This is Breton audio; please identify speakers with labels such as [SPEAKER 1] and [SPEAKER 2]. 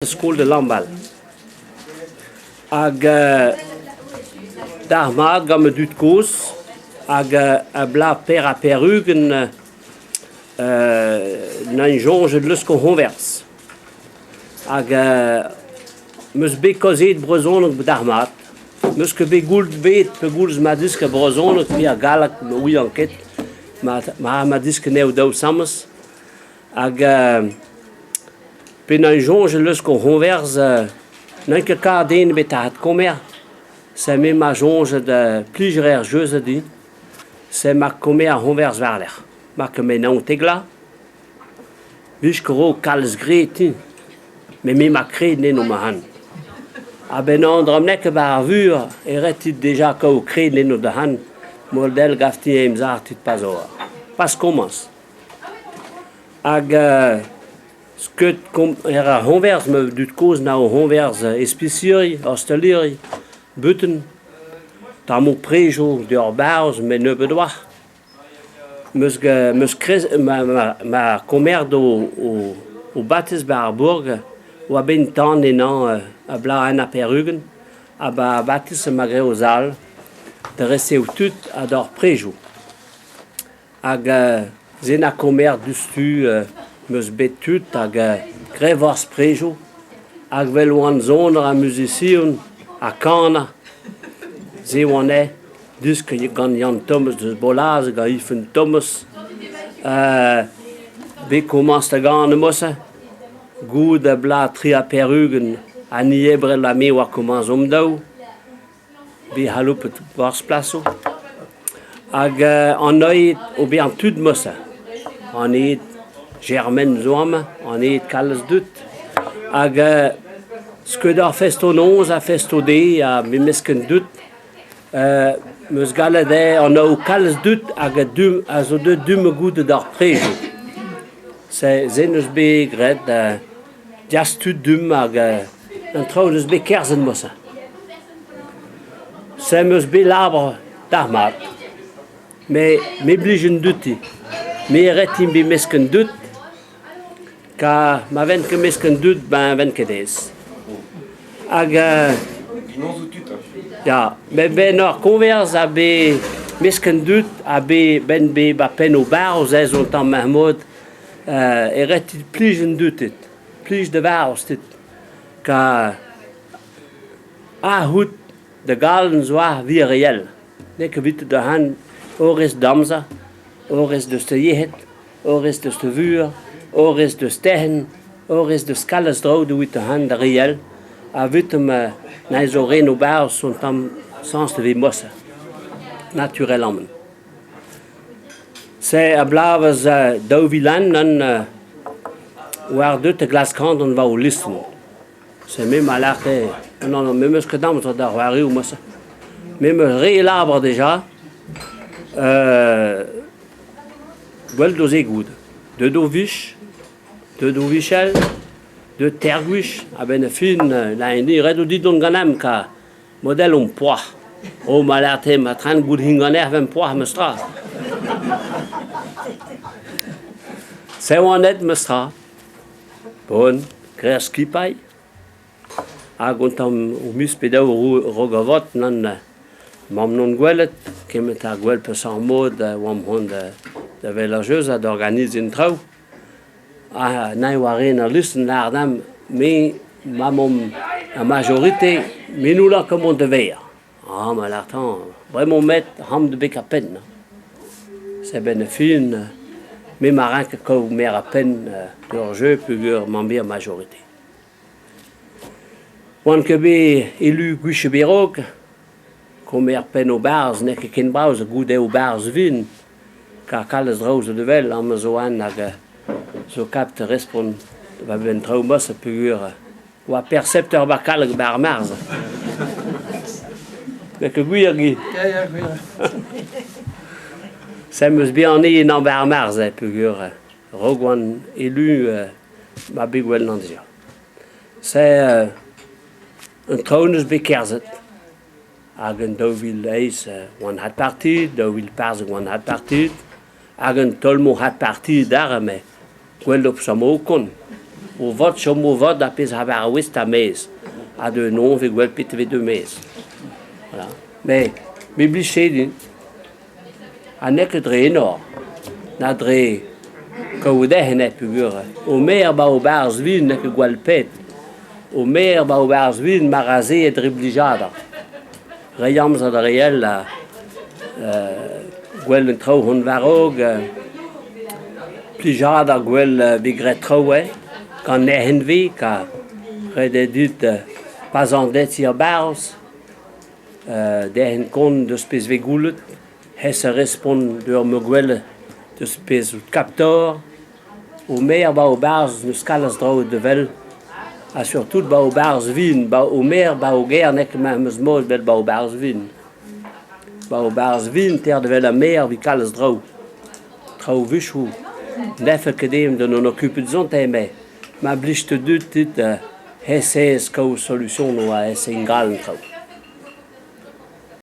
[SPEAKER 1] Skol da Lambal. Hag dalc'hmat gant ma dud-kozh hag a-bla per ha pe'r-ugent 'neuint soñjet leuskel o c'hoñvers. Hag 'm eus bet kaozeet brezhoneg dalc'hmat. 'Meus ket bet goût bet pegoulz 'ma desket brezhoneg pe ar galleg ne ouian ket ma 'ma desket anezho daou asambles. Hag penaos soñj leuskel o c'hoñvers n'eo ket kar den ebet da adkomer se me 'ma soñjet plij a rae ar jeu-se din se ma komer ar c'hoñvers war-lerc'h ma ket me naontek-la 'vije ket ro kalz graet din met me 'ma kred eno ma c'han. A-benn an dra n'eo ket war ar vur e ret dit deja kaout kred eno da c'han mod-all 'gav-te em sac'h tud pas ober pas komañs. Hag skeud er ar c'hoñvers ma dud-kozh na o c'hoñvers espisiri, ostaleri, butun, tammoù prejoù d'ur barzh met nebeut 'oa. 'Meus 'meus ma ma komer o batez 'ba ar bourg 'oa bet tan ennañ a-blas un ha pevar-ugent ha 'ba batez 'ma graet o zal da resev tud ha d'ober prejoù. Hag se na komer diouzhtu 'm eus bet tud hag grevañs prejoù hag 'vel oan soner ha muzisian ha kanañ se oan aet deskiñ gant Yann Thomas deus Bolaz gant Ifun Thomas bet komañs da ganañ mod-se goude bloaz 43 ha ni Ebrel ha me oa komañs hom-daou. Bet c'haloupet war plasoù hag an ed ober an tud mosa. An ed Jermen zo amañ, an ed kalz dud hag skeud ar festoù-noz ha festoù-deiz ha memes ken dud 'm eus gallet eo anav kalz dud hag a du a zo deuet du-mañ goude d'ar prejoù. Se se 'neus bet graet deas tud du-mañ hag an traoù 'neus bet kerzhet mosa. Se 'm eus bet labour dalc'hmat met me 'blij an dud-te. Me 'ret din bet mesk an dud kar ma ven ket mesk an dud ben 'ven ket aes. Hag ya met 'benn ur koñvers ha bet mesk an dud ha bet 'benn bet 'ba penn o barv se zo un tamm ar mod e ret dit plij an dud dit, plij da varv dit kar A-c'hoût da galon zo ar wir reell. N'eo ket evit da c'han orez d'amzer, orez deus da yec'hed, orez deus da vuhez, orez deus terc'henn, orez deus kalz draoù evit da c'han da reell. Ha evit ma na zo ren o barzh un tamm sañs da vez morse. Naturelamañ. Se a bloavezh 2001 an war deut da glask an war o listr. C'est me ma lârte non non me 'meus ket amzer da c'hoarioù moa-se. Me 'meus re labour dija gwell do se goût. Deut o vich, deut o vichel, deut teir gwech a-benn ar fin la ret eo dit dont ganeomp kar model omp poah. Oh ma lârte ma tren goût hin ganec'h 'vemp poah meus tra. Se oan aet meus tra. Bon, graet ar skipailh hag un tamm o miz pe daou raok avat nann mamm n'on gwelet kement ha gwell peseurt mod oamp c'hoant da welet ar jeu ha d'organiziñ an traoù. Ha neuze oa ren al lusenn lâret dimp me ma 'momp ar majorite me n'houllan ket mont da vezañ. Ah ma lâr-tañ bremañ 'met c'hamp da bekañ penn. Se 'benn ar fin me ma rank kaout merañ penn d'ur jeu peogwir 'mañ bet ar majorite. Oan ket bet elu gwech ebet a-raok, komer penn o barzh n'eo ket ken brav goude o barzh vin kar kalz draoù zo da wel amañ zo an hag zo kap da respont war-benn traoù mosse peogwir Oa perseptor 'ba Kallag 'ba ar Marzh. N'eo ket gwir, Guy?
[SPEAKER 2] Ya, ya, gwir.
[SPEAKER 1] Se 'm eus bet anezhi ennañ 'ba ar Marzh, eh, peogwir raok oan elu ma bet gwell anezhañ. Se un traoù 'neus bet kerzhet. Hag en 2008 oan adpartiet, 2014 oan adpartiet, hag un taol-mañ adpartiet adarre met gwell eo peseurt mod kont. O vat chomo vat ar pezh a war a-ouez 'ta maez ha da noz 'vez gwell petra 'vez deuet maez. Voilà. Met me 'blije din ha n'eo ket dre enor na dre kaout aon peogwir o maer 'ba o barzh vihan n'eo ket gwall pet. O maer 'ba o barzh vihan ma ra se dre blijadur. Reiñ amzer d'ar re all ha gwell an traoù hon war-raok, plijadur gwell 'vez graet traoù eo, gant nec'h 'vez kar ret eo dit paseañ dezhi a-barzh, derc'hen kont deus pezh 'vez goullet, aes respont d'ur ma gwelet deus pezh out kap d'ober. O maer 'ba o barzh n'eus kalz traoù da wel ha surtout 'ba o barzh vihan, 'ba o maer 'ba o gêr n'eo ket memes mod evel 'ba o barzh vihan. 'Ba o barzh vihan teir da wel ar maer evit kalz traoù, traoù a-wechoù n'afe ket din d'en em okupiñ dionte met ma blij da dud dit aes-aes kaout solusionoù ha aes ingal an traoù.